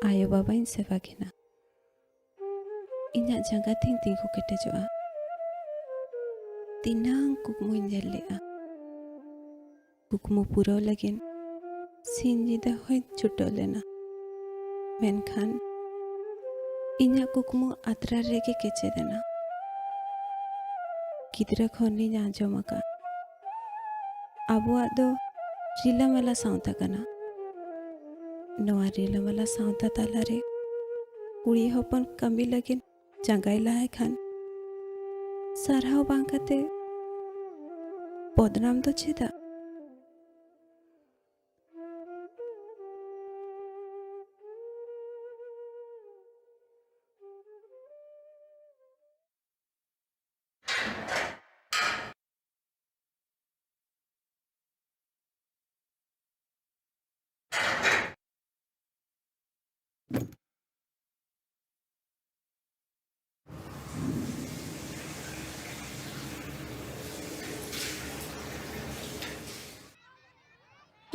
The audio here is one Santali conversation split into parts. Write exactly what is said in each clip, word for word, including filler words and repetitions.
ᱟᱭᱳ ᱵᱟᱵᱟᱧ ᱥᱮᱵᱟ ᱠᱤᱱᱟ᱾ ᱤᱧᱟᱹᱜ ᱡᱟᱸᱜᱟ ᱛᱤᱧ ᱛᱤᱸᱜᱩ ᱠᱮᱴᱮᱡᱚᱜᱼᱟ᱾ ᱛᱤᱱᱟᱹᱝ ᱠᱩᱠᱢᱩᱧ ᱧᱮᱞ ᱞᱮᱜᱼᱟ᱾ ᱠᱩᱠᱢᱩ ᱯᱩᱨᱟᱹᱣ ᱞᱟᱹᱜᱤᱫ ᱥᱤᱧ ᱧᱤᱫᱟᱹ ᱦᱚᱸᱧ ᱪᱷᱩᱴᱟᱹᱣ ᱞᱮᱱᱟ᱾ ᱢᱮᱱᱠᱷᱟᱱ ᱤᱧᱟᱹᱜ ᱠᱩᱠᱢᱩ ᱟᱛᱨᱟ ᱨᱮᱜᱮ ᱠᱮᱪᱮᱫ ᱮᱱᱟ᱾ ᱜᱤᱫᱽᱨᱟᱹ ᱠᱷᱚᱱᱤᱧ ᱟᱸᱡᱚᱢ ᱟᱠᱟᱫ, ᱟᱵᱚᱣᱟᱜ ᱫᱚ ᱨᱤᱞᱟᱹᱢᱟᱞᱟ ᱥᱟᱶᱛᱟ ᱠᱟᱱᱟ᱾ ᱱᱚᱣᱟ ᱨᱤᱞᱟᱹᱢᱟᱞᱟ ᱥᱟᱶᱛᱟ ᱛᱟᱞᱟᱨᱮ ᱠᱩᱲᱤ ᱦᱚᱯᱚᱱ ᱠᱟᱹᱢᱤ ᱞᱟᱹᱜᱤᱫ ᱡᱟᱸᱜᱟᱭ ᱞᱟᱦᱟᱭ ᱠᱷᱟᱱ, ᱥᱟᱨᱦᱟᱣ ᱵᱟᱝ ᱠᱟᱛᱮ ᱵᱚᱫᱱᱟᱢ ᱫᱚ ᱪᱮᱫᱟᱜ?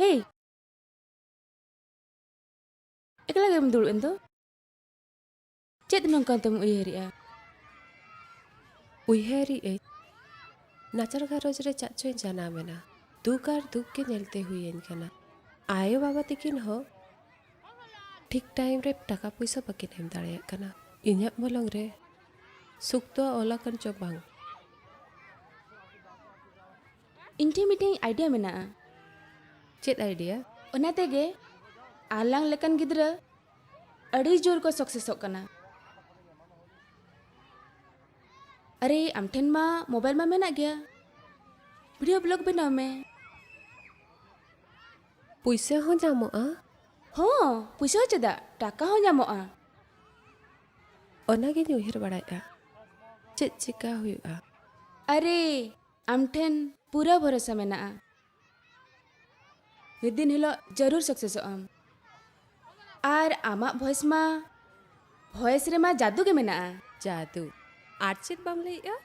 ᱦᱮᱭ, ᱮᱠᱞᱟ ᱜᱮᱢ ᱫᱩᱲᱩᱵ ᱮᱱ ᱫᱚ? ᱪᱮᱫ ᱱᱚᱝᱠᱟ ᱛᱮᱢ ᱩᱭᱦᱟᱹᱨᱮᱜᱼᱟ? ᱩᱭᱦᱟᱹᱨᱮᱜ ᱟᱹᱧ, ᱱᱟᱪᱟᱨ ᱜᱷᱟᱨᱚᱸᱡᱽ ᱨᱮ ᱪᱮᱫ ᱪᱚᱧ ᱡᱟᱱᱟᱢ ᱮᱱᱟ᱾ ᱫᱩᱠ ᱟᱨ ᱫᱩᱠ ᱜᱮ ᱧᱮᱞᱛᱮ ᱦᱩᱭᱟᱹᱧ ᱠᱟᱱᱟ᱾ ᱟᱭᱳ ᱵᱟᱵᱟ ᱛᱤᱠᱤᱱ ᱦᱚᱸ ᱴᱷᱤᱠ ᱴᱟᱭᱤᱢ ᱨᱮ ᱴᱟᱠᱟ ᱯᱩᱭᱥᱟᱹ ᱵᱟᱹᱠᱤᱱ ᱮᱢ ᱫᱟᱲᱮᱭᱟᱜ ᱠᱟᱱᱟ᱾ ᱤᱧᱟᱹᱜ ᱢᱚᱞᱚᱝ ᱨᱮ ᱥᱩᱠ ᱫᱚ ᱚᱞ ᱟᱠᱟᱱ ᱪᱚ ᱵᱟᱝ᱾ ᱤᱧ ᱴᱷᱮᱱ ᱢᱤᱫᱴᱮᱱ ᱟᱭᱰᱤᱭᱟ ᱢᱮᱱᱟᱜᱼᱟ᱾ ᱪᱮᱫ ᱟᱭᱰᱤᱭᱟ? ᱚᱱᱟ ᱛᱮᱜᱮ ᱟᱞᱟᱝ ᱞᱮᱠᱟᱱ ᱜᱤᱫᱽᱨᱟᱹ ᱟᱹᱰᱤ ᱡᱳᱨ ᱠᱚ ᱥᱟᱠᱥᱮᱥᱚᱜ ᱠᱟᱱᱟ᱾ ᱟᱨᱮ, ᱟᱢ ᱴᱷᱮᱱ ᱢᱟ ᱢᱳᱵᱟᱭᱤᱞ ᱢᱟ ᱢᱮᱱᱟᱜ ᱜᱮᱭᱟ, ᱵᱷᱤᱰᱤᱭᱳ ᱵᱞᱚᱜ ᱵᱮᱱᱟᱣ ᱢᱮ᱾ ᱯᱩᱭᱥᱟᱹ ᱦᱚᱸ ᱧᱟᱢᱚᱜᱼᱟ? ᱦᱚᱸ, ᱯᱩᱭᱥᱟᱹ ᱦᱚᱸ ᱪᱮᱫᱟᱜ, ᱴᱟᱠᱟ ᱦᱚᱸ ᱧᱟᱢᱚᱜᱼᱟ᱾ ᱚᱱᱟᱜᱤᱧ ᱩᱭᱦᱟᱹᱨ ᱵᱟᱲᱟᱭᱮᱫᱼᱟ, ᱪᱮᱫ ᱪᱤᱠᱟ ᱦᱩᱭᱩᱜᱼᱟ? ᱟᱨᱮ, ᱟᱢ ᱴᱷᱮᱱ ᱯᱩᱨᱟᱹ ᱵᱷᱚᱨᱚᱥᱟ ᱢᱮᱱᱟᱜᱼᱟ᱾ ᱢᱤᱫ ᱫᱤᱱ ᱦᱤᱞᱳᱜ ᱡᱟᱹᱨᱩᱲ ᱥᱟᱠᱥᱮᱥᱚᱜ ᱟᱢ᱾ ᱟᱨ ᱟᱢᱟᱜ ᱵᱷᱚᱭᱮᱥ ᱢᱟ, ᱵᱷᱚᱭᱮᱥ ᱨᱮᱢᱟ ᱡᱟᱫᱩ ᱜᱮ ᱢᱮᱱᱟᱜᱼᱟ᱾ ᱡᱟᱫᱩ? ᱟᱨ ᱪᱮᱫ ᱵᱟᱢ ᱞᱟᱹᱭᱮᱜᱼᱟ?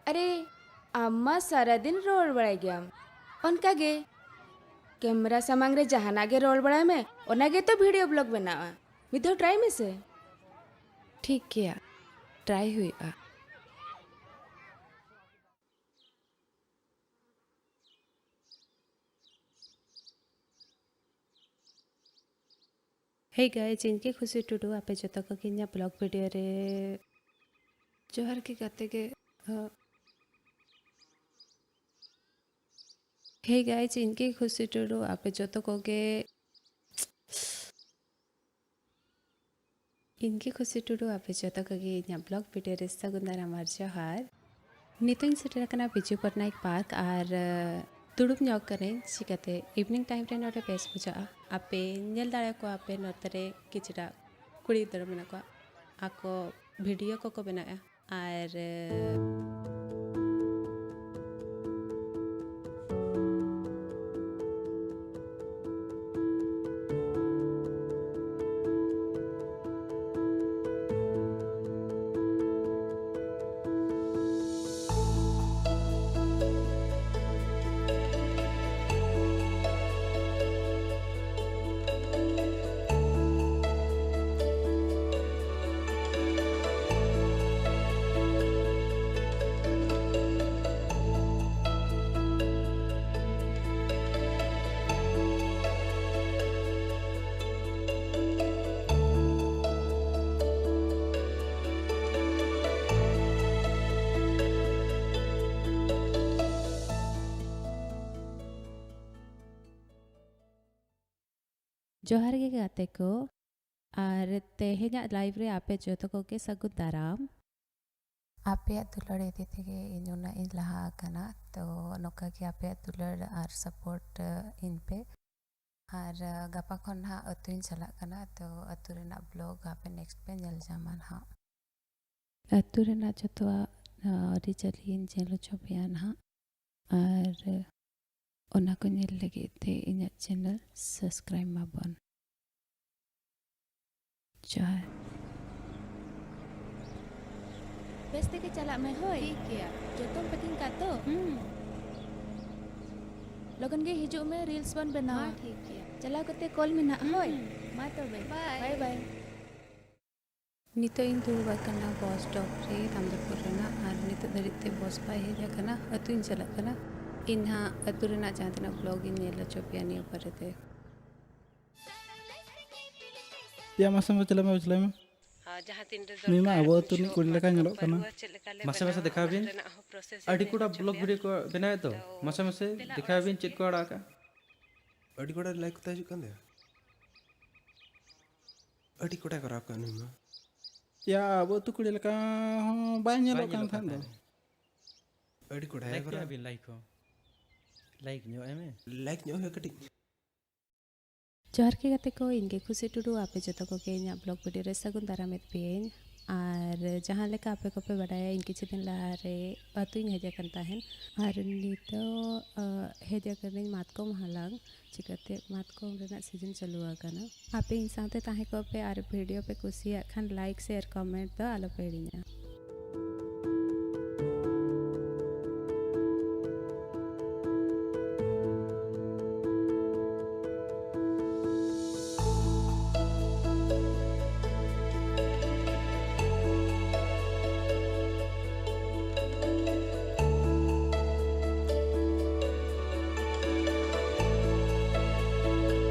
ᱟᱨᱮ, ᱟᱢ ᱢᱟ ᱥᱟᱨᱟᱫᱤᱱ ᱨᱚᱲ ᱵᱟᱲᱟᱭ ᱜᱮᱭᱟᱢ᱾ ᱚᱱᱠᱟ ᱜᱮ, ᱠᱮᱢᱮᱨᱟ ᱥᱟᱢᱟᱝ ᱨᱮ ᱡᱟᱦᱟᱱᱟᱜ ᱜᱮ ᱨᱚᱲ ᱵᱟᱲᱟᱭ ᱢᱮ, ᱚᱱᱟ ᱜᱮᱛᱚ ᱵᱷᱤᱰᱤᱭᱳ ᱵᱞᱚᱜ ᱵᱮᱱᱟᱣᱟ᱾ ᱢᱤᱫ ᱫᱷᱟᱣ ᱴᱨᱟᱭ ᱢᱮᱥᱮ᱾ ᱴᱷᱤᱠ ᱜᱮᱭᱟ, ᱴᱨᱟᱭ ᱦᱩᱭᱩᱜᱼᱟ᱾ Hey guys, ᱤᱧ ᱜᱮ ᱠᱷᱩᱥᱤ ᱴᱩᱰᱩ, ᱟᱯᱮ ᱡᱚᱛᱚ ᱠᱚᱜᱮ ᱤᱧᱟᱹᱜ ᱵᱞᱚᱜ ᱵᱷᱤᱰᱤᱭᱳ ᱨᱮ ᱡᱚᱦᱟᱨ ᱜᱮ ᱜᱟᱛᱮ ᱜᱮ᱾ ᱦᱮᱸ᱾ Hey guys, ᱤᱧ ᱜᱮ ᱠᱷᱩᱥᱤ ᱴᱩᱰᱩ, ᱟᱯᱮ ᱡᱚᱛᱚ ᱠᱚᱜᱮ ᱤᱧ ᱜᱮ ᱠᱷᱩᱥᱤ ᱴᱩᱰᱩ, ᱟᱯᱮ ᱡᱚᱛᱚ ᱠᱚᱜᱮ ᱤᱧᱟᱹᱜ ᱵᱞᱚᱜ ᱵᱷᱤᱰᱤᱭᱳ ᱨᱮ ᱥᱟᱹᱜᱩᱱ ᱫᱟᱨᱟᱢ ᱟᱨ ᱡᱚᱦᱟᱨ᱾ ᱱᱤᱛᱚᱜ ᱤᱧ ᱥᱮᱴᱮᱨ ᱟᱠᱟᱱᱟ ᱵᱤᱡᱩ ᱯᱚᱴᱱᱟᱭᱮᱠ ᱯᱟᱨᱠ ᱟᱨ, ᱟᱸ, ᱫᱩᱲᱩᱵ ᱧᱚᱜ ᱠᱟᱹᱱᱟᱹᱧ᱾ ᱪᱤᱠᱟᱹᱛᱮ ᱤᱵᱷᱤᱱᱤᱝ ᱴᱟᱭᱤᱢ ᱨᱮ ᱱᱚᱰᱮ ᱵᱮᱥ ᱵᱩᱡᱷᱟᱹᱜᱼᱟ᱾ ᱟᱯᱮ ᱧᱮᱞ ᱫᱟᱲᱮᱭᱟᱠᱚᱣᱟ ᱯᱮ ᱱᱚᱛᱮ ᱨᱮ ᱠᱤᱪᱷᱩᱴᱟ ᱠᱩᱲᱤ ᱜᱤᱫᱽᱨᱟᱹ ᱢᱮᱱᱟᱜ ᱠᱚᱣᱟ, ᱟᱠᱚ ᱵᱷᱤᱰᱤᱭᱳ ᱠᱚᱠᱚ ᱵᱮᱱᱟᱣᱮᱫᱼᱟ᱾ ᱟᱨ ᱡᱚᱦᱟᱨ ᱜᱮ ᱜᱟᱛᱮ ᱠᱚ, ᱟᱨ ᱛᱮᱦᱮᱧᱟᱜ ᱞᱟᱭᱤᱵᱷ ᱨᱮ ᱟᱯᱮ ᱡᱚᱛᱚ ᱠᱚᱜᱮ ᱥᱟᱹᱜᱩᱱ ᱫᱟᱨᱟᱢ᱾ ᱟᱯᱮᱭᱟᱜ ᱫᱩᱞᱟᱹᱲ ᱤᱫᱤ ᱛᱮᱜᱮ ᱤᱧ ᱩᱱᱟᱹᱜ ᱤᱧ ᱞᱟᱦᱟ ᱟᱠᱟᱱᱟ, ᱛᱚ ᱱᱚᱝᱠᱟ ᱜᱮ ᱟᱯᱮᱭᱟᱜ ᱫᱩᱞᱟᱹᱲ ᱟᱨ ᱥᱟᱯᱳᱨᱴ ᱤᱧ ᱯᱮ᱾ ᱟᱨ ᱜᱟᱯᱟ ᱠᱷᱚᱱ ᱱᱟᱦᱟᱜ ᱟᱹᱛᱩᱧ ᱪᱟᱞᱟᱜ ᱠᱟᱱᱟ, ᱛᱚ ᱟᱹᱛᱩ ᱨᱮᱱᱟᱜ ᱵᱞᱚᱜ ᱟᱯᱮ ᱱᱮᱠᱥᱴ ᱯᱮ ᱧᱮᱞ ᱧᱟᱢᱟ ᱱᱟᱦᱟᱜ᱾ ᱟᱹᱛᱩ ᱨᱮᱱᱟᱜ ᱡᱚᱛᱚᱣᱟᱜ, ᱟᱸ, ᱟᱹᱨᱤᱪᱟᱹᱞᱤᱧ ᱧᱮᱞ ᱦᱚᱪᱚ ᱯᱮᱭᱟ ᱱᱟᱦᱟᱜ᱾ ᱟᱨ ᱚᱱᱟ ᱠᱚ ᱧᱮᱞ ᱞᱟᱹᱜᱤᱫ ᱛᱮ ᱤᱧᱟᱹᱜ ᱪᱮᱱᱮᱞ ᱥᱟᱵᱥᱠᱨᱟᱭᱤᱵᱽ ᱢᱟᱵᱚᱱ᱾ ᱡᱚᱦᱟᱨ᱾ ᱵᱮᱥ ᱛᱮᱜᱮ ᱪᱟᱞᱟᱜ ᱢᱮ, ᱦᱳᱭ? ᱴᱷᱤᱠ ᱜᱮᱭᱟ᱾ ᱡᱚᱛᱚᱢ ᱯᱮᱠᱤᱝ ᱠᱟᱜ ᱛᱚ? ᱦᱩᱸ᱾ ᱞᱚᱜᱚᱱ ᱜᱮ ᱦᱤᱡᱩᱜ ᱢᱮ, reels ᱵᱚᱱ ᱵᱮᱱᱟᱣᱟ᱾ ᱢᱟ, ᱴᱷᱤᱠ ᱜᱮᱭᱟ᱾ ᱪᱟᱞᱟᱣ ᱠᱟᱛᱮ call ᱢᱮ ᱱᱟᱜ, ᱦᱳᱭ? ᱦᱩᱸ᱾ ᱢᱟ ᱛᱚᱵᱮ᱾ Bye᱾ Bye bye᱾ ᱱᱤᱛᱚᱜ ᱤᱧ ᱫᱩᱲᱩᱵ ᱟᱠᱟᱱᱟ bus stop ᱨᱮ, ᱨᱟᱢᱫᱚᱞᱯᱩᱨ ᱨᱮᱱᱟᱜ, ᱟᱨ ᱱᱤᱛᱚᱜ ᱫᱷᱟᱹᱨᱤᱡ ᱛᱮ bus ᱵᱟᱭ ᱦᱮᱡ ᱟᱠᱟᱱᱟ᱾ ᱟᱹᱛᱩᱧ ᱪᱟᱞᱟᱜ ᱠᱟᱱᱟ᱾ ᱤᱧ ᱱᱟᱦᱟᱜ ᱟᱹᱛᱩ ᱨᱮᱱᱟᱜ ᱡᱟᱦᱟᱸ ᱛᱤᱱᱟᱹᱜ vlog ᱤᱧ ᱧᱮᱞ ᱦᱚᱪᱚ ᱯᱮᱭᱟ ᱱᱤᱭᱟᱹ ᱯᱚᱨᱮ ᱛᱮ᱾ ᱭᱟ, ᱢᱟᱥᱮ ᱢᱮ, ᱪᱟᱞᱟᱜ ᱢᱮ, ᱪᱟᱞᱟᱜ ᱢᱮ᱾ ᱟᱨ ᱡᱟᱦᱟᱸ ᱛᱤᱱ ᱨᱮ ᱱᱩᱭ ᱢᱟ ᱫᱚᱨᱠᱟᱨ ᱟᱵᱚ ᱟᱹᱛᱩ ᱨᱤᱱᱤᱡ ᱠᱩᱲᱤ ᱞᱮᱠᱟᱭ ᱧᱮᱞᱚᱜ ᱠᱟᱱᱟ᱾ ᱪᱮᱫ ᱞᱮᱠᱟ ᱞᱮ ᱢᱟᱥᱮ ᱢᱟᱥᱮ ᱵᱮᱱᱟᱣᱟ, ᱫᱮᱠᱷᱟᱣ ᱚᱱᱟ ᱵᱤᱱ᱾ ᱨᱮᱱᱟᱜ ᱦᱚᱸ process ᱟᱹᱰᱤ ᱞᱮ ᱠᱚᱲᱟ ᱧᱮᱞ ᱦᱚᱪᱚ vlog ᱯᱮᱭᱟ᱾ Video ᱠᱚ ᱵᱮᱱᱟᱣᱮᱫ ᱫᱚ᱾ ᱛᱚ ᱢᱟᱥᱮ ᱢᱟᱥᱮ ᱫᱮᱞᱟ ᱫᱮᱠᱷᱟᱣ ᱚᱲᱟᱜ ᱵᱤᱱ, ᱥᱮᱫ ᱪᱮᱫ ᱠᱚ ᱪᱟᱞᱟᱜ ᱟᱲᱟᱜᱟ᱾ ᱟᱹᱰᱤ ᱠᱚᱲᱟ like ᱠᱚᱛᱮ ᱦᱤᱡᱩᱜ ᱠᱟᱱ ᱫᱚᱭᱟ᱾ ᱟᱹᱰᱤ ᱠᱚᱲᱟᱭ ᱠᱚᱨᱟᱣ ᱠᱟᱜ ᱱᱩᱭ ᱢᱟ᱾ ᱭᱟ, ᱟᱵᱚ ᱟᱹᱛᱩ ᱠᱩᱲᱤ ᱞᱮᱠᱟ ᱦᱚᱸ ᱵᱟᱭ ᱧᱮᱞᱚᱜ ᱵᱟᱭ ᱠᱟᱱ ᱧᱮᱞᱚᱜ ᱠᱟᱱ ᱛᱟᱦᱮᱸᱫ ᱫᱚ᱾ ᱛᱟᱦᱮᱸᱫ᱾ ᱟᱹᱰᱤ ᱠᱚᱲᱟᱭ like ᱠᱚᱨᱟᱣ᱾ ᱠᱮᱜᱼᱟ ᱵᱤᱱ, like ᱦᱚᱸ᱾ Like ᱧᱚᱜ ᱮᱢ ᱢᱮ᱾ Like ᱧᱚᱜ ᱦᱩᱭᱩᱜᱼᱟ ᱠᱟᱹᱴᱤᱡ᱾ ᱡᱚᱦᱟᱨ ᱜᱮ ᱜᱟᱛᱮ ᱠᱚ, ᱤᱧ ᱜᱮ ᱠᱷᱩᱥᱤ ᱴᱩᱰᱩ᱾ ᱟᱯᱮ ᱡᱚᱛᱚ ᱠᱚᱜᱮ ᱤᱧᱟᱹᱜ vlog video ᱨᱮ ᱥᱟᱹᱜᱩᱱ ᱫᱟᱨᱟᱢᱮᱫ ᱯᱮᱭᱟᱹᱧ᱾ ᱟᱨ ᱡᱟᱦᱟᱸ ᱞᱮᱠᱟ ᱟᱯᱮ ᱠᱚᱯᱮ ᱵᱟᱰᱟᱭᱟ, ᱤᱧ ᱠᱤᱪᱷᱩ ᱫᱤᱱ ᱞᱟᱦᱟ ᱨᱮ ᱟᱹᱛᱩᱧ ᱦᱮᱡ ᱟᱠᱟᱱ ᱛᱟᱦᱮᱱ᱾ ᱟᱨ ᱱᱤᱛᱚᱜ, ᱟᱸ, ᱦᱮᱡ ᱟᱠᱟᱱᱟᱹᱧ ᱢᱟᱛᱠᱚᱢ ᱦᱟᱞᱟᱝ᱾ ᱪᱤᱠᱟᱹᱛᱮ ᱢᱟᱛᱠᱚᱢ ᱨᱮᱱᱟᱜ season ᱪᱟᱹᱞᱩ ᱟᱠᱟᱱᱟ᱾ ᱟᱯᱮ ᱤᱧ ᱥᱟᱶᱛᱮ ᱛᱟᱦᱮᱸ ᱠᱚᱜ ᱯᱮ, ᱟᱨ video ᱯᱮ ᱠᱩᱥᱤᱭᱟᱜ ᱠᱷᱟᱱ like, share, comment ᱫᱚ ᱟᱞᱚ ᱯᱮ ᱦᱤᱲᱤᱧᱟ᱾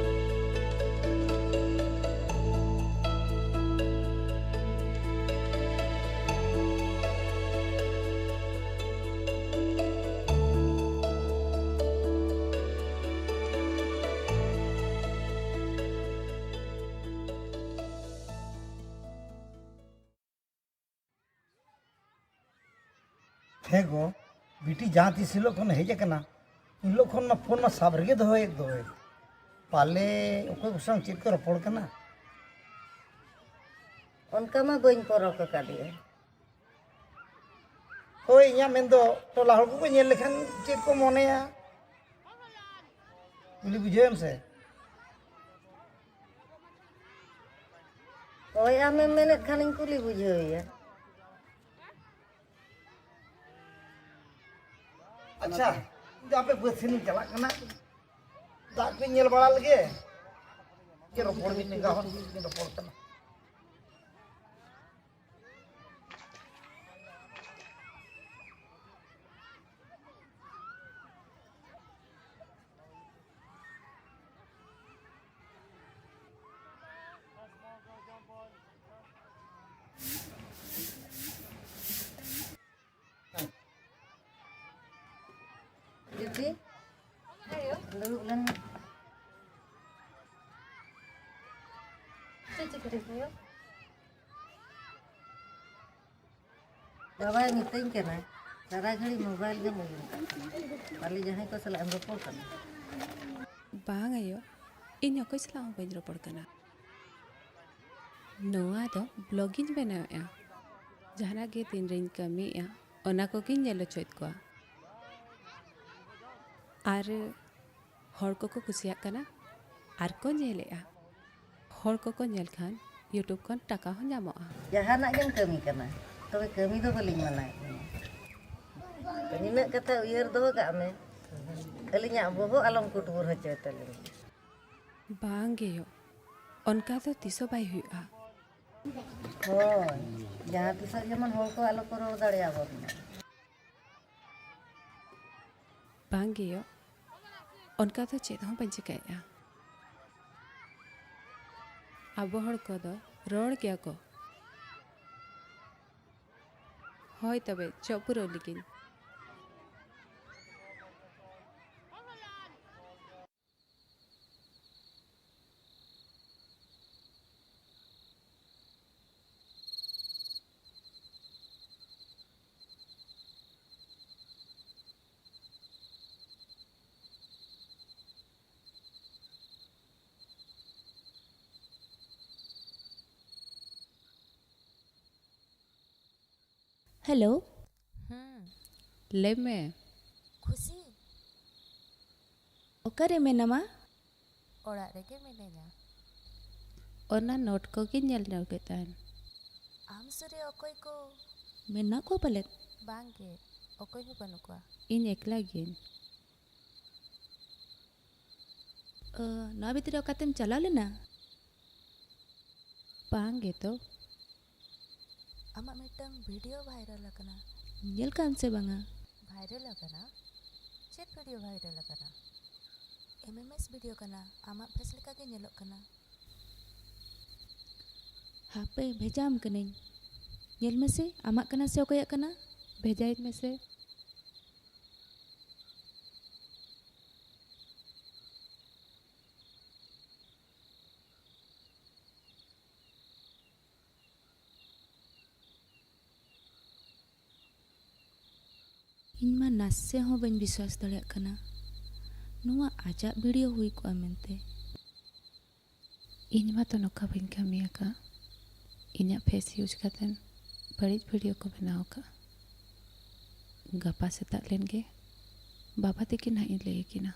ᱦᱮᱸ ᱜᱚ, ᱵᱤᱴᱤ ᱡᱟᱦᱟᱸ ᱛᱤᱥ ᱦᱤᱞᱳᱜ ᱠᱷᱚᱱ ᱦᱮᱡ ᱟᱠᱟᱱᱟ, ᱩᱱ ᱦᱤᱞᱳᱜ ᱠᱷᱚᱱ ᱢᱟ ᱯᱷᱳᱱ ᱢᱟ ᱥᱟᱵ ᱨᱮᱜᱮ ᱫᱚᱦᱚᱭᱮᱫ ᱫᱚᱭ᱾ ᱯᱟᱞᱮ ᱚᱠᱚᱭ ᱠᱚ ᱥᱟᱶ ᱪᱮᱫ ᱠᱚ ᱨᱚᱯᱚᱲ ᱠᱟᱱᱟ? ᱚᱱᱠᱟ ᱢᱟ ᱵᱟᱹᱧ ᱯᱚᱨᱚᱠ ᱟᱠᱟᱫᱮᱭᱟ᱾ ᱦᱳᱭ, ᱤᱧᱟᱹᱜ ᱢᱮᱱᱫᱚ ᱴᱚᱞᱟ ᱦᱚᱲ ᱠᱚᱠᱚ ᱧᱮᱞ ᱞᱮᱠᱷᱟᱱ ᱪᱮᱫ ᱠᱚ ᱢᱚᱱᱮᱭᱟ? ᱠᱩᱞᱤ ᱵᱩᱡᱷᱟᱹᱣᱮᱢ ᱥᱮ᱾ ᱦᱳᱭ, ᱟᱢᱮᱢ ᱢᱮᱱᱮᱫ ᱠᱷᱟᱱᱤᱧ ᱠᱩᱞᱤ ᱵᱩᱡᱷᱟᱹᱣᱮᱭᱟ᱾ ᱟᱪᱪᱷᱟ, ᱟᱯᱮ ᱵᱟᱹᱫᱽ ᱥᱮᱱᱤᱧ ᱪᱟᱞᱟᱜ ᱠᱟᱱᱟ, ᱫᱟᱜ ᱠᱚᱧ ᱧᱮᱞ ᱵᱟᱲᱟ ᱞᱮᱜᱮ᱾ ᱪᱮᱫ ᱨᱚᱯᱚᱲ ᱢᱤᱫ ᱴᱮᱸᱜᱟ ᱦᱚᱲ ᱛᱩᱞᱩᱡ ᱠᱤᱱ ᱨᱚᱯᱚᱲ ᱠᱟᱱᱟ᱾ ᱫᱤᱫᱤ, ᱫᱩᱲᱩᱵ ᱞᱮᱱ ᱢᱮ᱾ ᱪᱮᱫ ᱪᱤᱠᱟᱹ ᱦᱩᱭᱩᱜ? ᱵᱟᱵᱟᱭ ᱢᱤᱛᱟᱹᱧ ᱠᱟᱱᱟ, ᱥᱟᱨᱟ ᱜᱷᱟᱹᱲᱤᱡ ᱢᱳᱵᱟᱭᱤᱞ ᱜᱮᱢ ᱩᱭᱩᱝ ᱠᱟᱜ ᱠᱟᱱᱟ᱾ ᱯᱟᱞᱮ ᱡᱟᱦᱟᱸᱭ ᱠᱚ ᱥᱟᱞᱟᱜ ᱮᱢ ᱨᱚᱯᱚᱲ ᱠᱟᱱᱟ᱾ ᱵᱟᱝ ᱟᱭᱳ, ᱤᱧ ᱚᱠᱚᱭ ᱥᱟᱞᱟᱜ ᱦᱚᱸ ᱵᱟᱹᱧ ᱨᱚᱯᱚᱲ ᱠᱟᱱᱟ᱾ ᱱᱚᱣᱟ ᱫᱚ ᱵᱞᱚᱜ ᱤᱧ ᱵᱮᱱᱟᱣᱮᱫᱼᱟ᱾ ᱡᱟᱦᱟᱱᱟᱜ ᱜᱮ ᱛᱤᱱ ᱨᱮᱧ ᱠᱟᱹᱢᱤᱭᱮᱫᱼᱟ, ᱚᱱᱟ ᱠᱚᱜᱮᱧ ᱧᱮᱞ ᱦᱚᱪᱚᱭᱮᱫ ᱠᱚᱣᱟ᱾ ᱟᱨ ᱦᱚᱲ ᱠᱚᱠᱚ ᱠᱩᱥᱤᱭᱟᱜ ᱠᱟᱱᱟ ᱟᱨ ᱠᱚ ᱧᱮᱞᱮᱫᱼᱟ᱾ ᱦᱚᱲ ᱠᱚᱠᱚ ᱧᱮᱞ ᱠᱷᱟᱱ YouTube ᱠᱷᱚᱱ ᱴᱟᱠᱟ ᱦᱚᱸ ᱧᱟᱢᱚᱜᱼᱟ᱾ ᱡᱟᱦᱟᱱᱟᱜ ᱜᱮᱢ ᱠᱟᱹᱢᱤ ᱠᱟᱱᱟ, ᱛᱚᱵᱮ ᱠᱟᱹᱢᱤ ᱫᱚ ᱵᱟᱹᱞᱤᱧ ᱢᱟᱱᱟᱭᱮᱫ ᱢᱮᱭᱟ᱾ ᱱᱤᱱᱟᱹᱜ ᱠᱟᱛᱷᱟ ᱩᱭᱦᱟᱹᱨ ᱫᱚᱦᱚ ᱠᱟᱜ ᱢᱮ, ᱟᱹᱞᱤᱧᱟᱜ ᱵᱚᱦᱚᱜ ᱟᱞᱚᱢ ᱠᱩᱴᱵᱩᱨ ᱦᱚᱪᱚᱭ ᱛᱟᱹᱞᱤᱧᱟ᱾ ᱵᱟᱝ ᱜᱮ ᱭᱳ, ᱚᱱᱠᱟ ᱫᱚ ᱛᱤᱥ ᱦᱚᱸ ᱵᱟᱭ ᱦᱩᱭᱩᱜᱼᱟ᱾ ᱦᱳᱭ, ᱡᱟᱦᱟᱸ ᱛᱤᱥᱚᱜ ᱡᱮᱢᱚᱱ ᱦᱚᱲ ᱠᱚ ᱟᱞᱚ ᱠᱚ ᱨᱚᱲ ᱫᱟᱲᱮᱭᱟᱵᱚᱱ ᱢᱟ᱾ ᱵᱟᱝ ᱜᱮ ᱭᱳ, ᱚᱱᱠᱟ ᱫᱚ ᱪᱮᱫ ᱦᱚᱸ ᱵᱟᱹᱧ ᱪᱤᱠᱟᱹᱭᱮᱫᱼᱟ᱾ ᱟᱵᱚ ᱦᱚᱲ ᱠᱚᱫᱚ ᱨᱚᱲ ᱜᱮᱭᱟ ᱠᱚ᱾ ᱦᱳᱭ ᱛᱚᱵᱮ, ᱪᱚᱜ ᱯᱩᱨᱟᱹᱣ ᱞᱮᱜᱤᱧ᱾ ᱦᱮᱞᱳ᱾ ᱦᱩᱸ᱾ ᱞᱟᱹᱭ ᱢᱮ᱾ ᱠᱷᱩᱥᱤ᱾ ᱚᱠᱟᱨᱮ ᱢᱮᱱᱟᱢᱟ? ᱚᱲᱟᱜ ᱨᱮᱜᱮ ᱢᱤᱱᱟᱹᱧᱟ᱾ ᱚᱱᱟ ᱱᱳᱴ ᱠᱚᱜᱮᱧ ᱧᱮᱞ ᱧᱚᱜᱮᱫ ᱛᱟᱦᱮᱱ᱾ ᱟᱢ ᱥᱩᱨ ᱨᱮ ᱚᱠᱚᱭ ᱠᱚ? ᱢᱮᱱᱟᱜ ᱠᱚᱣᱟ ᱯᱟᱞᱮᱫ? ᱵᱟᱝ ᱜᱮ, ᱚᱠᱚᱭ ᱦᱚᱸ ᱵᱟᱹᱱᱩᱜ ᱠᱚᱣᱟ᱾ ᱤᱧ ᱮᱠᱞᱟ ᱜᱤᱭᱟᱹᱧ᱾ ᱚ, ᱱᱚᱣᱟ ᱵᱷᱤᱛᱨᱤ ᱨᱮ ᱚᱠᱟᱛᱮᱢ ᱪᱟᱞᱟᱣ ᱞᱮᱱᱟ? ᱵᱟᱝ ᱜᱮᱛᱚ᱾ ᱟᱢᱟᱜ ᱢᱤᱫᱴᱟᱝ ᱵᱷᱤᱰᱤᱭᱳ ᱵᱷᱟᱭᱨᱟᱞ ᱟᱠᱟᱱᱟ᱾ ᱧᱮᱞ ᱠᱟᱜ ᱟᱢ ᱥᱮ ᱵᱟᱝᱟ? ᱵᱷᱟᱭᱨᱟᱞ ᱟᱠᱟᱱᱟ? ᱪᱮᱫ ᱵᱷᱤᱰᱤᱭᱳ ᱵᱷᱟᱭᱨᱟᱞ ᱟᱠᱟᱱᱟ? ᱮᱢ ᱮᱢ ᱮᱥ ᱵᱷᱤᱰᱤᱭᱳ ᱠᱟᱱᱟ, ᱟᱢᱟᱜ ᱯᱷᱮᱥ ᱞᱮᱠᱟ ᱜᱮ ᱧᱮᱞᱚᱜ ᱠᱟᱱᱟ᱾ ᱦᱟᱯᱮ, ᱵᱷᱮᱡᱟᱣᱟᱢ ᱠᱟᱹᱱᱟᱹᱧ, ᱧᱮᱞ ᱢᱮᱥᱮ ᱟᱢᱟᱜ ᱠᱟᱱᱟ ᱥᱮ ᱚᱠᱚᱭᱟᱜ ᱠᱟᱱᱟ, ᱵᱷᱮᱡᱟᱭᱟᱹᱧ ᱢᱮᱥᱮ᱾ ᱤᱧ ᱢᱟ ᱱᱟᱥᱮ ᱦᱚᱸ ᱵᱟᱹᱧ ᱵᱤᱥᱣᱟᱥ ᱫᱟᱲᱮᱭᱟᱜ ᱠᱟᱱᱟ, ᱱᱚᱣᱟ ᱟᱡᱟᱜ ᱵᱷᱤᱰᱤᱭᱳ ᱦᱩᱭ ᱠᱚᱜᱼᱟ ᱢᱮᱱᱛᱮ᱾ ᱤᱧ ᱢᱟᱛᱚ ᱱᱚᱝᱠᱟ ᱵᱟᱹᱧ ᱠᱟᱹᱢᱤ ᱟᱠᱟᱫ᱾ ᱤᱧᱟᱹᱜ ᱯᱷᱮᱥ ᱤᱭᱩᱡᱽ ᱠᱟᱛᱮ ᱵᱟᱹᱲᱤᱡ ᱵᱷᱤᱰᱤᱭᱳ ᱠᱚ ᱵᱮᱱᱟᱣ ᱟᱠᱟᱫ᱾ ᱜᱟᱯᱟ ᱥᱮᱛᱟᱜ ᱞᱮᱱ ᱜᱮ ᱵᱟᱵᱟ ᱛᱟᱹᱠᱤᱱ ᱦᱟᱸᱜ ᱤᱧ ᱞᱟᱹᱭ ᱟᱹᱠᱤᱱᱟ᱾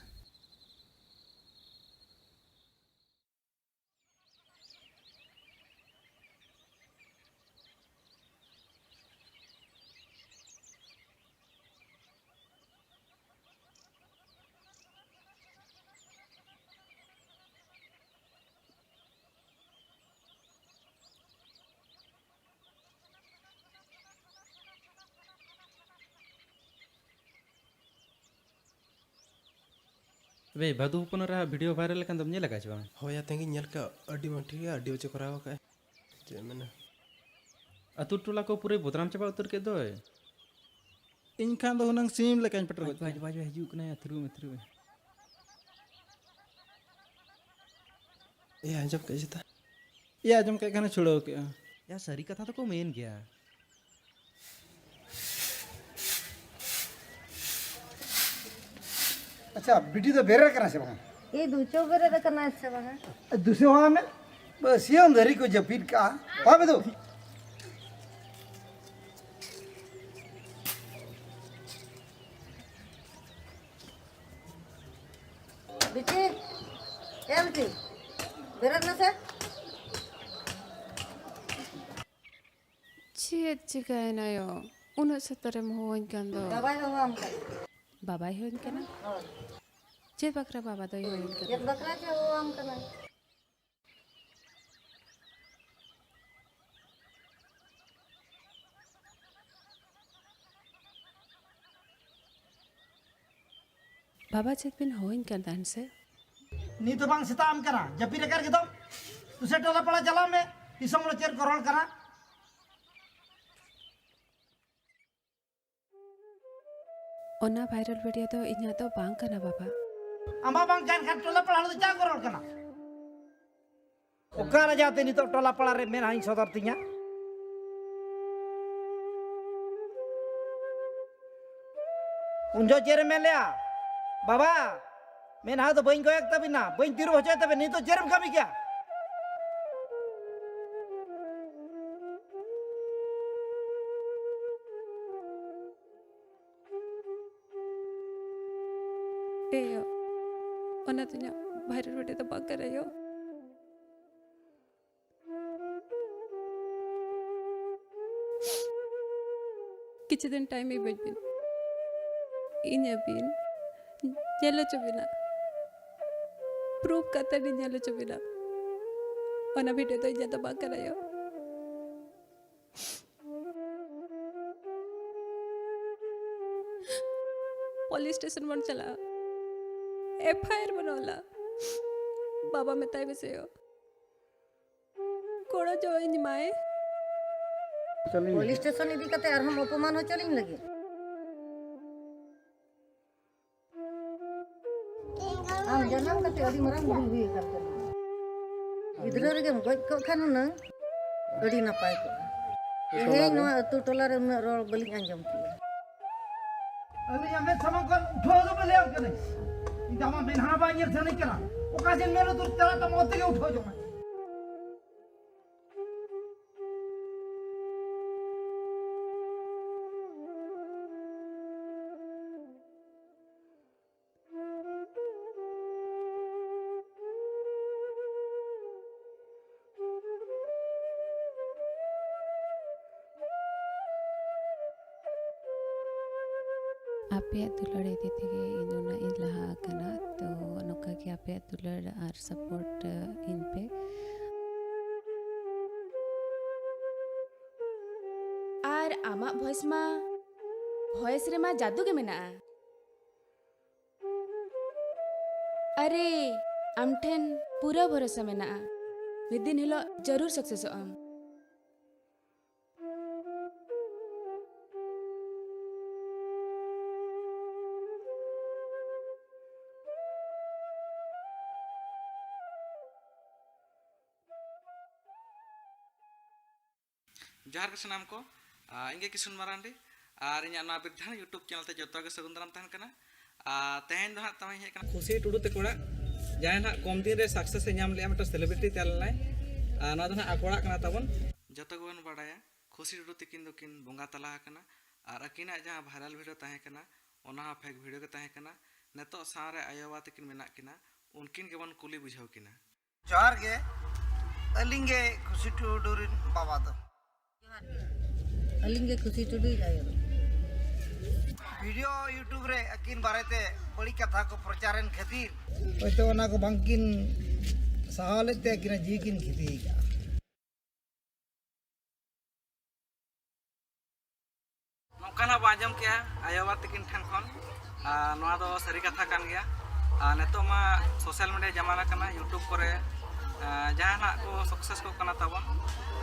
ᱵᱮ, ᱵᱷᱟᱫᱩ ᱦᱚᱯᱚᱱ ᱨᱮ ᱵᱷᱤᱰᱤᱭᱳ ᱵᱷᱟᱭᱨᱟᱞ ᱟᱠᱟᱱ ᱫᱚᱢ ᱧᱮᱞ ᱟᱠᱟᱫ ᱪᱮ ᱵᱟᱝ? ᱦᱳᱭ, ᱭᱟ, ᱛᱮᱦᱮᱧ ᱜᱤᱧ ᱧᱮᱞ ᱠᱮᱫ᱾ ᱟᱹᱰᱤ ᱵᱟᱝ ᱴᱷᱤᱠ ᱜᱮᱭᱟ, ᱟᱹᱰᱤ ᱵᱟᱡᱮ ᱠᱚᱨᱟᱣ ᱟᱠᱟᱫ᱾ ᱪᱮᱫ ᱮᱢ ᱢᱮᱱᱟ? ᱟᱹᱛᱩ ᱴᱚᱞᱟ ᱠᱚ ᱯᱩᱨᱟᱹᱭ ᱵᱚᱫᱱᱟᱢ ᱪᱟᱵᱟ ᱩᱛᱟᱹᱨ ᱠᱮᱫ ᱫᱚᱭ᱾ ᱤᱧ ᱠᱷᱟᱱ ᱫᱚ ᱦᱩᱱᱟᱹᱝ ᱥᱤᱢ ᱞᱮᱠᱟᱧ ᱯᱮᱴᱮᱨ ᱜᱚᱫ ᱠᱟᱭᱟ᱾ ᱵᱟᱡ, ᱵᱟᱡ, ᱦᱤᱡᱩᱜ ᱠᱟᱱᱟᱭ, ᱟᱹᱛᱷᱨᱩᱢ, ᱟᱹᱛᱷᱨᱩᱢ᱾ ᱮᱭᱟ, ᱟᱸᱡᱚᱢ ᱠᱮᱫ ᱪᱮᱛᱟ? ᱮᱭᱟ, ᱟᱸᱡᱚᱢ ᱠᱮᱫ ᱠᱷᱟᱱᱮ ᱪᱷᱩᱲᱟᱹᱣ ᱠᱮᱫᱼᱟ᱾ ᱭᱟ, ᱥᱟᱹᱨᱤ ᱠᱟᱛᱷᱟ ᱫᱚᱠᱚ ᱢᱮᱱ ᱜᱮᱭᱟ᱾ ᱟᱪᱪᱷᱟ, ᱵᱤᱴᱤ ᱫᱚ ᱵᱮᱨᱮᱞ ᱠᱟᱱᱟ ᱥᱮ ᱵᱟᱝ? ᱮ, ᱫᱩᱪᱚ ᱵᱮᱨᱮᱞ ᱠᱟᱱᱟ ᱥᱮ ᱵᱟᱝ? ᱫᱩᱥᱮ ᱦᱚᱸ ᱢᱮ, ᱵᱟᱹᱥᱤᱭᱟᱹᱢ ᱫᱷᱟᱹᱨᱤ ᱠᱚ ᱡᱟᱹᱯᱤᱫ ᱠᱟᱜᱼᱟ᱾ ᱵᱟᱵᱮ ᱫᱩ᱾ ᱵᱤᱴᱤ, ᱮ ᱵᱤᱴᱤ, ᱵᱮᱨᱮᱫ ᱢᱮᱥᱮ᱾ ᱪᱮᱫ ᱪᱤᱠᱟᱹᱭᱮᱱᱟ ᱭᱳ? ᱩᱱᱟᱹᱜ ᱥᱮᱛᱟᱜ ᱨᱮᱢ ᱦᱚᱦᱚᱣᱟᱹᱧ ᱠᱟᱱ ᱫᱚ᱾ ᱵᱟᱵᱟᱭ ᱦᱚᱦᱚᱣᱟᱢ ᱠᱟᱱᱟ᱾ ᱵᱟᱵᱟᱭ ᱦᱚᱦᱚᱣᱟᱹᱧ ᱠᱟᱱᱟ? ᱦᱳᱭ᱾ ᱪᱮᱫ ᱵᱟᱠᱷᱨᱟ ᱵᱟᱵᱟ ᱫᱚᱭ ᱦᱚᱦᱚᱭᱮᱱ ᱠᱟᱱᱟ? ᱪᱮᱫ ᱵᱟᱠᱷᱨᱟ ᱪᱚ ᱦᱚᱦᱚᱣᱟᱢ ᱠᱟᱱᱟ? ᱵᱟᱵᱟ, ᱪᱮᱫ ᱵᱤᱱ ᱦᱚᱦᱚᱧ ᱠᱟᱱ ᱛᱟᱦᱮᱱ ᱥᱮ? ᱱᱤᱛ ᱦᱚᱸ ᱵᱟᱝ ᱥᱮᱛᱟᱜ ᱟᱢ ᱠᱟᱱᱟ, ᱡᱟᱹᱯᱤᱫ ᱟᱠᱟᱫ ᱜᱮᱫᱚᱢ᱾ ᱛᱩᱥᱮ ᱴᱚᱞᱟ ᱯᱟᱲᱟ ᱪᱟᱞᱟᱣ ᱢᱮ, ᱫᱤᱥᱚᱢ ᱨᱮ ᱪᱮᱫ ᱠᱚ ᱨᱚᱲ ᱠᱟᱱᱟ᱾ ᱚᱱᱟ viral video ᱫᱚ ᱤᱧᱟᱹᱜ ᱫᱚ ᱵᱟᱝ ᱠᱟᱱᱟ, ᱵᱟᱵᱟ᱾ ᱟᱢᱟᱜ ᱵᱟᱝ ᱠᱟᱱ ᱠᱷᱟᱱ ᱴᱚᱞᱟ ᱯᱟᱲᱟ ᱦᱚᱲ ᱫᱚ ᱪᱮᱫ ᱠᱚ ᱨᱚᱲ ᱠᱟᱱᱟ? ᱚᱠᱟ ᱨᱮ ᱡᱟᱛᱮ ᱱᱤᱛᱚᱜ ᱴᱚᱞᱟ ᱯᱟᱲᱟ ᱨᱮ ᱢᱮᱫᱦᱟᱧ ᱥᱚᱫᱚᱨ ᱛᱤᱧᱟ? ᱩᱱ ᱡᱚᱦᱚᱜ ᱪᱮᱫ ᱮᱢ ᱢᱮᱱ ᱞᱮᱜᱼᱟ? ᱵᱟᱵᱟ, ᱢᱮᱫᱦᱟ ᱫᱚ ᱵᱟᱹᱧ ᱠᱚᱭᱚᱜ ᱛᱟᱵᱤᱱᱟ, ᱵᱟᱹᱧ ᱛᱤᱨᱩᱵ ᱦᱚᱪᱚᱭ ᱛᱟᱵᱤᱱᱟ, ᱱᱤᱛᱚᱜ ᱪᱮᱫ ᱮᱢ ᱠᱟᱹᱢᱤ ᱠᱮᱜᱼᱟ? ᱮ ᱭᱳ, ᱚᱱᱟ ᱫᱚ ᱤᱧᱟᱹᱜ viral video ᱫᱚ ᱵᱟᱝ ᱠᱟᱱᱟ ᱭᱳ᱾ ᱠᱤᱪᱷᱩ ᱫᱤᱱ time ᱤᱢᱟᱹᱧ ᱵᱤᱱ, ᱤᱧ ᱟᱹᱵᱤᱱ ᱧᱮᱞ ᱦᱚᱪᱚ ᱵᱤᱱᱟ, proof ᱠᱟᱛᱮ ᱤᱧ ᱧᱮᱞ ᱦᱚᱪᱚ ᱵᱤᱱᱟ᱾ ᱚᱱᱟ video ᱫᱚ ᱤᱧᱟᱹᱜ ᱫᱚ ᱵᱟᱝ ᱠᱟᱱᱟ ᱭᱳ᱾ Police station ᱵᱚᱱ ᱪᱟᱞᱟᱜᱼᱟ, FIR ᱵᱚᱱ ᱚᱞᱟ᱾ ᱵᱟᱵᱟ ᱢᱮᱛᱟᱭ ᱢᱮᱥᱮ ᱭᱳ, ᱜᱚᱲᱚ ᱡᱚᱝ ᱤᱧ ᱢᱟᱭ᱾ ᱯᱩᱞᱤᱥ ᱥᱴᱮᱥᱚᱱ ᱤᱫᱤ ᱠᱟᱛᱮ ᱟᱨᱦᱚᱸ ᱚᱯᱚᱢᱟᱱ ᱦᱚᱪᱚ ᱞᱤᱧ ᱞᱟᱹᱜᱤᱫ? ᱟᱢ ᱡᱟᱱᱟᱢ ᱠᱟᱛᱮ ᱟᱹᱰᱤ ᱢᱟᱨᱟᱝ ᱵᱷᱩᱞ ᱦᱩᱭ ᱟᱠᱟᱱ ᱛᱟᱢᱟ᱾ ᱜᱤᱫᱽᱨᱟᱹ ᱨᱮᱜᱮᱢ ᱜᱚᱡ ᱠᱚᱜ ᱠᱷᱟᱱ ᱦᱩᱱᱟᱹᱝ ᱟᱹᱰᱤ ᱱᱟᱯᱟᱭ ᱠᱚᱜᱼᱟ᱾ ᱛᱮᱦᱮᱧ ᱱᱚᱣᱟ ᱟᱹᱛᱩ ᱴᱚᱞᱟ ᱨᱮ ᱩᱱᱟᱹᱜ ᱨᱚᱲ ᱵᱟᱹᱞᱤᱧ ᱟᱸᱡᱚᱢ ᱠᱮᱭᱟ᱾ ᱟᱹᱞᱤᱧᱟᱜ ᱢᱮᱫ ᱥᱟᱢᱟᱝ ᱠᱷᱚᱱ ᱩᱴᱷᱟᱹᱣ ᱫᱚ ᱵᱟᱹᱞᱤᱧ ᱮᱢ ᱠᱟᱹᱱᱟᱹᱧ᱾ ᱤᱧ ᱫᱚ ᱟᱢᱟᱜ ᱢᱮᱫᱦᱟ ᱵᱟᱝ ᱧᱮᱞ ᱥᱟᱱᱟᱧ ᱠᱟᱱᱟ᱾ ᱚᱠᱟ ᱥᱮᱫ ᱢᱮᱫ ᱞᱩᱛᱩᱨ ᱪᱟᱞᱟᱜ ᱛᱟᱢᱟ, ᱚᱛ ᱛᱮᱜᱮ ᱩᱴᱷᱟᱹᱣ ᱡᱚᱝ ᱢᱮ᱾ ᱟᱯᱮᱭᱟᱜ ᱫᱩᱞᱟᱹᱲ ᱤᱫᱤ ᱛᱮᱜᱮ ᱤᱧ ᱩᱱᱟᱹᱜ ᱤᱧ ᱞᱟᱦᱟ ᱟᱠᱟᱱᱟ᱾ ᱛᱚ ᱱᱚᱝᱠᱟ ᱜᱮ ᱟᱯᱮᱭᱟᱜ ᱫᱩᱞᱟᱹᱲ ᱟᱨ ᱥᱟᱯᱳᱨᱴ ᱤᱧ ᱯᱮ᱾ ᱟᱨ ᱟᱢᱟᱜ ᱵᱷᱚᱭᱮᱥ ᱢᱟ, ᱵᱷᱚᱭᱮᱥ ᱨᱮᱢᱟ ᱡᱟᱫᱩ ᱜᱮ ᱢᱮᱱᱟᱜᱼᱟ᱾ ᱟᱨᱮ, ᱟᱢ ᱴᱷᱮᱱ ᱯᱩᱨᱟᱹ ᱵᱷᱚᱨᱚᱥᱟ ᱢᱮᱱᱟᱜᱼᱟ, ᱢᱤᱫ ᱫᱤᱱ ᱦᱤᱞᱳᱜ ᱡᱟᱹᱨᱩᱲ ᱥᱟᱠᱥᱮᱥᱚᱜ ᱟᱢ᱾ ᱡᱚᱦᱟᱨ ᱜᱮ ᱥᱟᱱᱟᱢ ᱠᱚ, ᱟᱨ ᱤᱧ ᱜᱮ ᱠᱤᱥᱩᱱ ᱢᱟᱨᱟᱱᱰᱤ, ᱟᱨ ᱤᱧᱟᱹᱜ ᱱᱚᱣᱟ ᱵᱤᱨᱫᱷᱟᱱ YouTube ᱪᱮᱱᱮᱞ ᱛᱮ ᱡᱚᱛᱚ ᱜᱮ ᱥᱟᱹᱜᱩᱱ ᱫᱟᱨᱟᱢ ᱛᱟᱦᱮᱱ ᱠᱟᱱᱟ᱾ ᱟᱨ ᱛᱮᱦᱮᱧ ᱫᱚ ᱦᱟᱸᱜ ᱛᱟᱦᱮᱧ ᱦᱮᱡ ᱠᱟᱱᱟ ᱠᱷᱩᱥᱤ ᱴᱩᱰᱩ ᱛᱮ ᱠᱚᱲᱟ, ᱡᱟᱦᱟᱸᱭ ᱦᱟᱸᱜ ᱠᱚᱢ ᱫᱤᱱ ᱨᱮ ᱥᱟᱠᱥᱮᱥ ᱮ ᱧᱟᱢ ᱞᱮᱜᱼᱟ, ᱢᱤᱫᱴᱟᱝ ᱥᱮᱞᱤᱵᱨᱤᱴᱤ ᱛᱮᱭᱟᱨ ᱞᱮᱱᱟᱭ᱾ ᱟᱨ ᱱᱚᱣᱟ ᱫᱚ ᱦᱟᱸᱜ ᱟᱠᱚ ᱚᱲᱟᱜ ᱠᱟᱱᱟ ᱛᱟᱵᱚᱱ᱾ ᱡᱚᱛᱚ ᱜᱮᱵᱚᱱ ᱵᱟᱲᱟᱭᱟ ᱠᱷᱩᱥᱤ ᱴᱩᱰᱩ ᱛᱤᱠᱤᱱ ᱫᱚᱠᱤᱱ ᱵᱚᱸᱜᱟ ᱛᱟᱞᱟ ᱟᱠᱟᱱᱟ, ᱟᱨ ᱟᱹᱠᱤᱱᱟᱜ ᱡᱟᱦᱟᱸ ᱵᱷᱟᱭᱨᱟᱞ ᱵᱷᱤᱰᱤᱭᱳ ᱛᱟᱦᱮᱸ ᱠᱟᱱᱟ, ᱚᱱᱟ ᱦᱚᱸ ᱯᱷᱮᱠ ᱵᱷᱤᱰᱤᱭᱳ ᱜᱮ ᱛᱟᱦᱮᱸ ᱠᱟᱱᱟ᱾ ᱱᱤᱛᱚᱜ ᱥᱟᱶᱨᱮ ᱟᱭᱳ ᱵᱟᱵᱟ ᱛᱟᱹᱠᱤᱱ ᱢᱮᱱᱟᱜ ᱠᱤᱱᱟ, ᱩᱱᱠᱤᱱ ᱜᱮᱵᱚᱱ ᱠᱩᱞᱤ ᱵᱩᱡᱷᱟᱹᱣ ᱠᱤᱱᱟ᱾ ᱡᱚᱦᱟᱨ ᱜᱮ, ᱟᱹᱞᱤᱧ ᱜᱮ ᱠᱷᱩᱥᱤ ᱴᱩᱰᱩ ᱨᱤᱱ ᱵᱟᱵᱟ ᱫᱚ᱾ ᱡᱚᱦᱟᱨ ᱜᱮ, ᱟᱹᱞᱤᱧ ᱜᱮ ᱠᱷᱩᱥᱤ ᱴᱩᱰᱩᱭᱤᱡ ᱟᱭᱳ ᱫᱚ᱾ ᱵᱷᱤᱰᱤᱭᱳ YouTube ᱨᱮ ᱟᱹᱠᱤᱱ ᱵᱟᱨᱮᱛᱮ ᱵᱟᱹᱲᱤᱡ ᱠᱟᱛᱷᱟ ᱠᱚ ᱯᱨᱚᱪᱟᱨᱮᱱ ᱠᱷᱟᱹᱛᱤᱨ ᱦᱚᱭᱛᱳ ᱚᱱᱟ ᱠᱚ ᱵᱟᱝᱠᱤᱱ ᱥᱟᱦᱟᱣ ᱞᱮᱫ ᱛᱮ ᱟᱹᱠᱤᱱᱟᱜ ᱡᱤᱣᱤ ᱠᱤᱱ ᱠᱷᱚᱛᱤ ᱟᱠᱟᱫᱼᱟ᱾ ᱱᱚᱝᱠᱟᱱᱟᱜ ᱵᱚ ᱟᱸᱡᱚᱢ ᱠᱮᱜᱼᱟ ᱟᱭᱳ ᱵᱟᱵᱟ ᱛᱟᱹᱠᱤᱱ ᱴᱷᱮᱱ ᱠᱷᱚᱱ᱾ ᱟᱨ ᱱᱚᱣᱟ ᱫᱚ ᱥᱟᱹᱨᱤ ᱠᱟᱛᱷᱟ ᱠᱟᱱ ᱜᱮᱭᱟ᱾ ᱟᱨ ᱱᱤᱛᱚᱜ ᱢᱟ ᱥᱳᱥᱟᱞ ᱢᱤᱰᱤᱭᱟ ᱡᱟᱢᱟᱱᱟ ᱠᱟᱱᱟ, YouTube ᱠᱚᱨᱮ, ᱟᱨ ᱡᱟᱦᱟᱱᱟᱜ ᱠᱚ ᱥᱟᱠᱥᱮᱥ ᱠᱚᱜ ᱠᱟᱱᱟ ᱛᱟᱵᱚᱱ,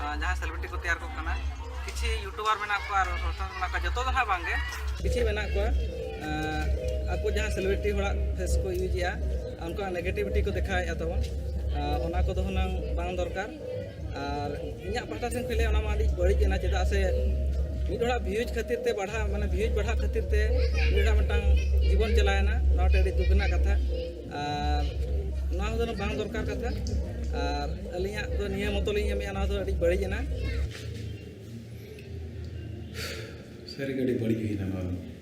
ᱟᱨ ᱡᱟᱦᱟᱸ ᱥᱮᱞᱤᱵᱨᱤᱴᱤ ᱠᱚ ᱛᱮᱭᱟᱨ ᱠᱚᱜ ᱠᱟᱱᱟ, ᱠᱤᱪᱷᱤ ᱭᱩᱴᱩᱵᱟᱨ ᱢᱮᱱᱟᱜ ᱠᱚᱣᱟ ᱟᱨ ᱥᱚᱝᱥᱛᱷᱟ ᱢᱮᱱᱟᱜ ᱠᱚᱣᱟ, ᱡᱚᱛᱚ ᱫᱚ ᱱᱟᱦᱟᱜ ᱵᱟᱝᱜᱮ, ᱠᱤᱪᱷᱤ ᱢᱮᱱᱟᱜ ᱠᱚᱣᱟ, ᱟᱨ ᱟᱠᱚ ᱡᱟᱦᱟᱸ ᱥᱮᱞᱤᱵᱨᱤᱴᱤ ᱦᱚᱲᱟᱜ ᱯᱷᱮᱥ ᱠᱚ ᱤᱭᱩᱡᱮᱜᱼᱟ, ᱩᱱᱠᱩᱣᱟᱜ ᱱᱮᱜᱮᱴᱤᱵᱷᱤᱴᱤ ᱠᱚ ᱫᱮᱠᱷᱟᱣᱮᱫᱼᱟ ᱛᱟᱵᱚᱱ, ᱟᱨ ᱚᱱᱟ ᱠᱚᱫᱚ ᱦᱩᱱᱟᱹᱝ ᱵᱟᱝ ᱫᱚᱨᱠᱟᱨ᱾ ᱟᱨ ᱤᱧᱟᱹᱜ ᱯᱟᱦᱴᱟ ᱥᱮᱱ ᱠᱷᱚᱱ ᱞᱟᱹᱭᱟ, ᱚᱱᱟ ᱢᱟ ᱟᱹᱰᱤ ᱵᱟᱹᱲᱤᱡ ᱮᱱᱟ, ᱪᱮᱫᱟᱜ ᱥᱮ ᱢᱤᱫ ᱦᱚᱲᱟᱜ ᱵᱷᱤᱭᱩᱡᱽ ᱠᱷᱟᱹᱛᱤᱨ ᱛᱮ ᱵᱟᱲᱦᱟᱜ, ᱢᱟᱱᱮ ᱵᱷᱤᱭᱩᱡᱽ ᱵᱟᱲᱦᱟᱜ ᱠᱷᱟᱹᱛᱤᱨ ᱛᱮ ᱢᱤᱫ ᱦᱚᱲᱟᱜ ᱢᱤᱫᱴᱟᱝ ᱡᱤᱵᱚᱱ ᱪᱟᱞᱟᱣᱮᱱᱟ, ᱱᱚᱣᱟ ᱢᱤᱫᱴᱟᱝ ᱟᱹᱰᱤ ᱫᱩᱠ ᱨᱮᱱᱟᱜ ᱠᱟᱛᱷᱟ᱾ ᱟᱨ ᱱᱚᱣᱟ ᱫᱚ ᱵᱟᱝ ᱫᱚᱨᱠᱟᱨ ᱠᱟᱛᱷᱟ᱾ ᱟᱨ ᱟᱹᱞᱤᱧᱟᱜ ᱫᱚ ᱱᱤᱭᱟᱹ ᱢᱚᱛᱚ ᱞᱤᱧ ᱮᱢᱮᱜᱼᱟ, ᱱᱚᱣᱟ ᱫᱚ ᱟᱹᱰᱤ ᱵᱟᱹᱲᱤᱡ ᱮᱱᱟ᱾ ᱥᱟᱹᱨᱤᱜᱮ ᱟᱹᱰᱤ ᱵᱟᱹᱲᱤᱡ ᱦᱩᱭᱱᱟ ᱱᱚᱣᱟ ᱫᱚ᱾